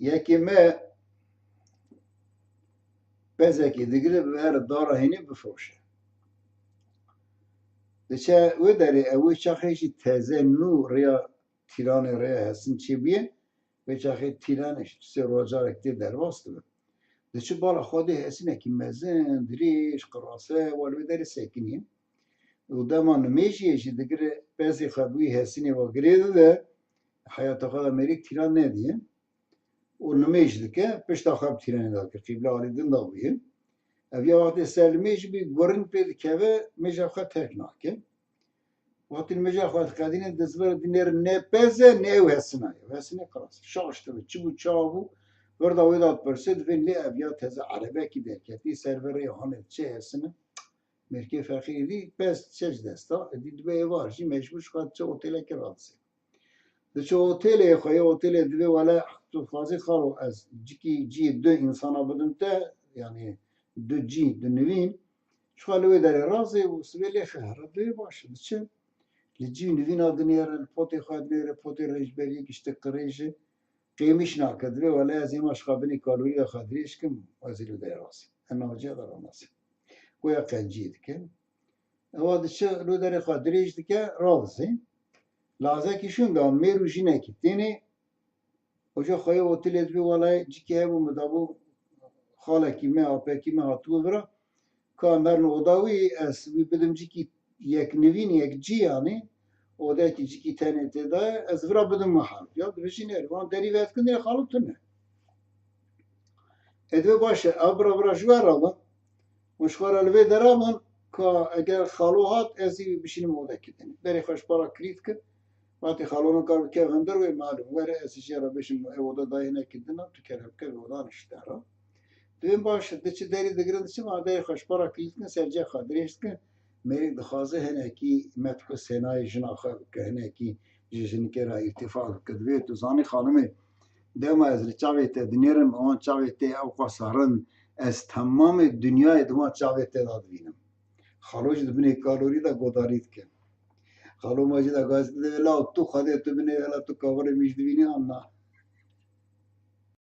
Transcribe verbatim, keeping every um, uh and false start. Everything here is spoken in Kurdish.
Yekê me pezekê digire, bi her dara hênî bifroşe. Diçe wê derê, ew wê çaxê jî teze nû rêya Tîranê, rêya Hesin çêbûye. Wê çaxê Tîranê ji sê rojarek tê derbas dibe. Diçe bala xwe dê Hesinekî mezin, dirêj, qirase, wa li wê derê sekiniye. Û dema nimêjiyê jî digire pezê xwe bi wî Hesinê ve girê dide, heyata xwe de mêrik Tîran nediye. Û nimêj dike, pişta xwe bi Tîranê de dike, qîble alî din de bûye. Ev ya wextê ser nimêj bî, gurin pê dikeve, mêja xwe terk nake. Wextî nimêja xwe diqedîne, dizber dinêr ne pez e, ne ew Hesina ye. Hesinê qiras. Şaş dibe, çi bû, çawa bû, vir da wê de dipirse, divên lê ev ya teze erebekî derketî, ser vê rêya hanê diçe Hesine. Mêrkê feqîrî dî, pez diçe ji desta, êdî dibe êvar jî mecbûr ji xwe diçe otêlekê radizê. Diçe otêlê xwe yê, otêlê divê wele tu dixwazî xalo ez cikî cî du însana bidim te, yanî du cî, du nivîn, ji xwe li wê derê razê û sibê lê xehera divê baş e, diçe. Li cî û nivîna dinêre, li potê xwe dinêre, potê rêjberiyê giştî qirêj e, qêmîş nake, divê wele ez êma ji xwe binê kalorî de xwe dirêj kim, ez ê li wê derê razê. Em navciya de ranasê. Goya qenciyê dike. Ewa diçe li wê derê xwe dirêj dike, radizê. Lazekî şûn da mêr û jinekî tênê. Oca xweyê otêlê dibê, welay cikî hebû, min dabû xalekî me, apekî me hatibû vira. Ka em herin oda wî, ez wî bidim cikî yek nivîn, yek cî yanî. Odekî cikî tenê tê de ye, ez vira bidim we herin. Ya dibêjî nêrî, wan derî vedikin, ê xalo tune. Ê divê baş e, ev bira vira ji we re bin. Hûn ji xwe re li vê dera bin, ka eger xalo hat, ez ê bişînim odekî din. Berê xwe ji para kilît kir. Wextê xalo nikar bike hundir wê malum. Were ez jê re bêjim, ev oda dayê hinekî din e, tu kerem bike vê oda nişte re. Divên baş e, diçi derî digirin, diçi ma derê xwe ji para kilît kin, ser cê xwe dirêj dikin. Mêrik dixwaze hinekî metku senayê jina xwe bike, hinekî ji jinikê re îrtîfa bike. Divê tu zanî xanimê, dema ez li çavê te dinêrim, wan çavê te ewqas herin, ez temamê dinyayê di wan çavê te de dibînim. Xalo jî di binê kalorî de godarî dike. Xalo ma jî de gaz dide, "La tu Xwedê tu binê, la tu kavirê min jî dibînî an na."